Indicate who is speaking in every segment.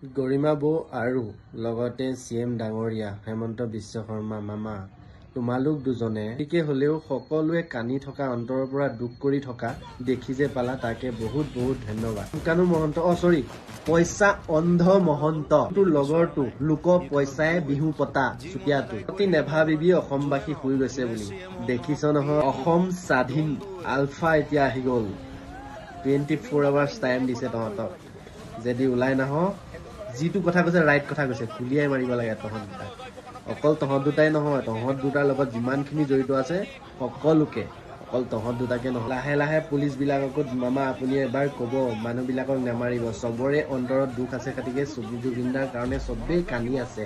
Speaker 1: গৰিমা বৌ আৰু লগতে চি এম ডাঙৰীয়া হেমন্ত বিশ্ব শৰ্মা মামা, তোমালোক দুজনে ঠিকে হ'লেও সকলোৱে কান্দি থকা, অন্তৰৰ পৰা দুখ কৰি থকা দেখি যে পালা, তাকে বহুত বহুত ধন্যবাদ। কানু মহন্ত, অ চৰি, পইচা অন্ধ মহন্ত, তোৰ লগৰটো লোক পইচাই বিহু পতা চুতীয়াটো, অতি নেভাবিবি অসমবাসী শুই গৈছে বুলি। দেখিছ নহয়, অসম স্বাধীন আলফা এতিয়া আহি গ'ল। 24 আৱাৰ্ছ টাইম দিছে তহঁতক, যদি ওলাই নাহ, যিটো কথা কৈছে ৰাইট কথা কৈছে, গুলিয়াই মাৰিব লাগে তহঁত দুটাক। অকল তহঁত দুটাই নহয়, তহঁত দুটাৰ লগত যিমানখিনি জড়িত আছে সকলোকে, অকল তহঁত দুটাকে নহয়। লাহে লাহে পুলিচবিলাককো মামা আপুনি এবাৰ ক'ব, মানুহবিলাকক নামাৰিব। চবৰে অন্তৰত দুখ আছে, খাতিকে জুবিনদাৰ কাৰণে চবেই কান্দি আছে।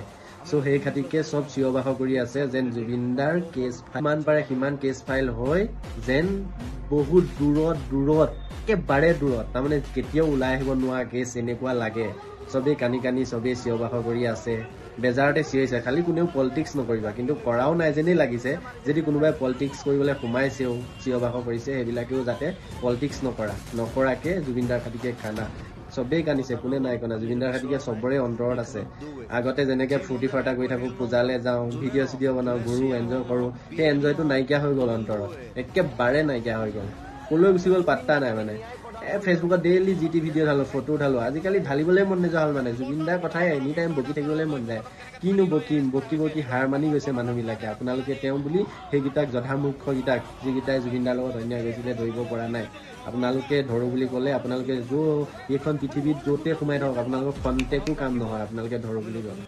Speaker 1: চ' সেই খাতিকে চব চিঞৰ বাখৰ কৰি আছে যেন জুবিনদাৰ কেছ যিমান পাৰে সিমান কেছ ফাইল হৈ যেন বহুত দূৰত দূৰত, একেবাৰে দূৰত, তাৰমানে কেতিয়াও ওলাই আহিব নোৱাৰা কেছ এনেকুৱা লাগে। চবেই কান্দি কান্দি চবেই চিঞৰ বাখৰ কৰি আছে, বেজাৰতে চিঞৰিছে, খালি কোনেও পলিটিক্স নকৰিবা। কিন্তু কৰাও নাই যেনেই লাগিছে। যদি কোনোবাই পলিটিক্স কৰিবলৈ সোমাইছেও, চিঞৰ বাখৰ কৰিছে, সেইবিলাকেও যাতে পলিটিক্স নকৰাকে জুবিনদাৰ খাতিকে কান্দা। চবেই কান্দিছে, কোনে নাই কন্দা? জুবিনদাৰ খাতিকে চবৰে অন্তৰত আছে। আগতে যেনেকে ফূৰ্তি ফাৰ্তা কৰি থাকোঁ, পূজালে যাওঁ, ভিডিঅ' চিডিঅ' বনাওঁ, ঘূৰোঁ, এনজয় কৰোঁ, সেই এনজয়টো নাইকিয়া হৈ গ'ল, অন্তৰত একেবাৰে নাইকিয়া হৈ গ'ল। ক'লৈ গুচি গ'ল পাত্তা নাই। মানে ফেচবুকত ডেইলি যি টি ভিডিঅ' ঢালো, ফটো ঢালো, আজিকালি ঢালিবলৈ মন নোযোৱা হ'ল। মানে জুবিনদাৰ কথাই এনি টাইম বকি থাকিবলৈ মন যায়। কিনো বকিম, বকি বকি হাৰ মানি গৈছে মানুহবিলাকে। আপোনালোকে তেওঁ বুলি সেইকেইটাক জধামূৰ্খকেইটাক, যিকেইটাই জুবিনদাৰ লগত অন্যায় কৰিছিলে, ধৰিব পৰা নাই। আপোনালোকে ধৰোঁ বুলি ক'লে আপোনালোকে এইখন পৃথিৱীত য'তে সোমাই থাকক, আপোনালোকৰ খন্তেকো কাম নহয় আপোনালোকে ধৰোঁ বুলি ক'লে।